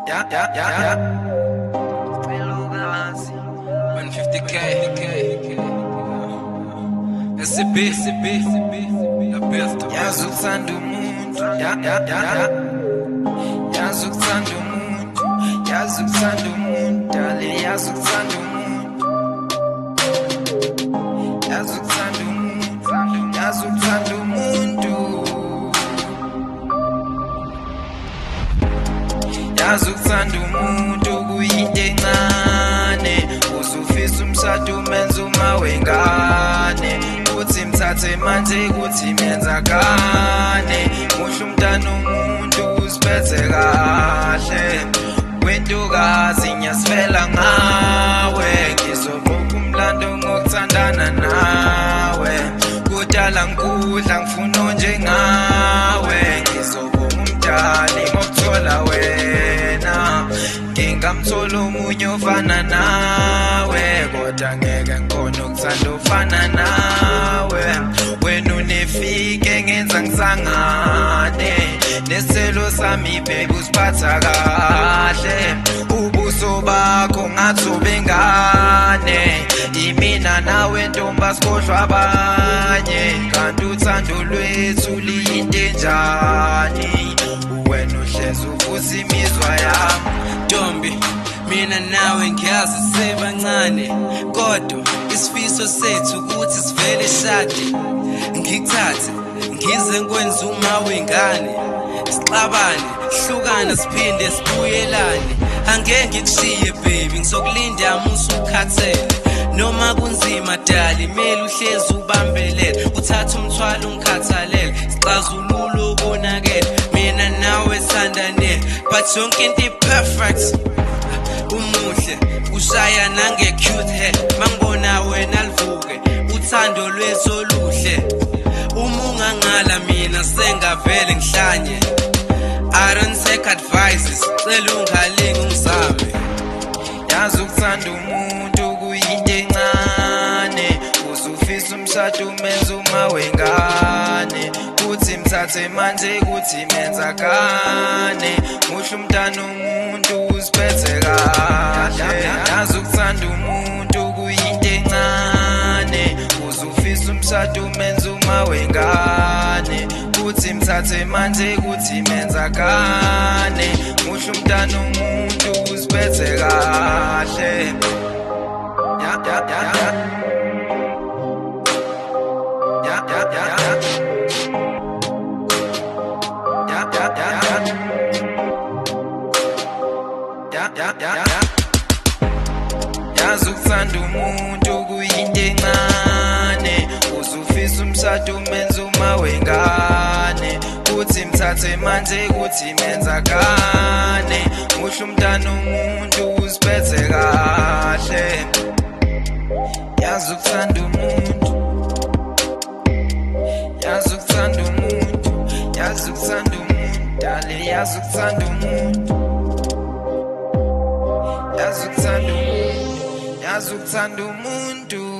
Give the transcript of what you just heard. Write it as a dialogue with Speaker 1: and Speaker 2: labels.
Speaker 1: Yeah, yeah, yeah, yeah. 150K. SCB, SCB, the best. Yazi ukuthanda umuntu. Yeah, yeah, yeah. Yazi ukuthanda umuntu. Yazi ukuthanda umuntu. Dali, yazi ukuthanda umuntu. Yazi ukuthanda umuntu. Yazi ukuthanda umuntu. Yazi ukuthanda umuntu kuyinto encane. Uzufisa umshado umenze uma wengane. Kuthi mthathe manje kuthi menzakane. Muhle umntana umuntu uziphethe kahle. Wentokazi ngiyasifela ngawe. Ngizoqoqa umlando ngokuthandana nawe. Kudala ngikudla ngifuna onjengawe. Ngizobonga umdali ngokuthola wena. Ngingamthola omunye ofana nawe. Kodwa ngeke ngikhone ukuthanda ofana nawe. Wena unefike ngenza ngisangane. Nesithelo sami baby usiphatha kahle. Ubuso bakho ngathi ubengane. Imina nawe ntombi sikhohlwa abanye. Kanti uthando lwethu liyinto enjani? Wena uhlezi uvusa imizwa yami.
Speaker 2: Ntombi, mina nawe ngiyazi sisebancane, kodwa isifiso sethu ukuthi sivele shade. Ngikuthathe ngize ngikwenze uma wengane, sixabane hlukana siphinde sibuyelane. Angeke ngikushiye baby, ngizokulinda musu ukhathele. Noma kunzima dali, mele uhlezi ubambelele, uthathe umthwalo ungikhathalele, sixazulule ukonakele. Mina nawe sandane, but yonke into i-perfect. Umuhle ushaya nange cute hair, mangibona wena livuke uthando lwethu oluhle. Uma ungangala mina sengavele ngihlanye. I don't take advices, cela ungalingi ungizame.
Speaker 1: Yazi ukuthanda umuntu kuyinto encane. Uzufisa umshado umenze uma wengane. Kuthi mthathe manje kuthi menzakane. Muhle umntana umuntu uziphethe kahle. Yazi ukuthanda umuntu kuyinto encane. Uzufisa umshado umenze uma wengane. Kuthi mthathe manje kuthi menzakane. Muhle umntana umuntu uziphethe kahle. Yeah, yeah, yeah, yeah. Yeah, yeah, yeah, yeah. Yeah, yeah, yeah, yeah. Yeah, yeah, yeah, yeah. Yazi ukuthanda umuntu kuyinto encane. Uzufisa umshado umenze uma wengane. Kuthi mthathe manje kuthi menzakane. Muhle umntana umuntu uziphethe kahle. Yazi ukuthanda umuntu. Yazi ukuthanda umuntu. Yazi ukuthanda umuntu. Dali, yazi ukuthanda umuntu. Yazi ukuthanda umuntu. Yazi ukuthanda umuntu.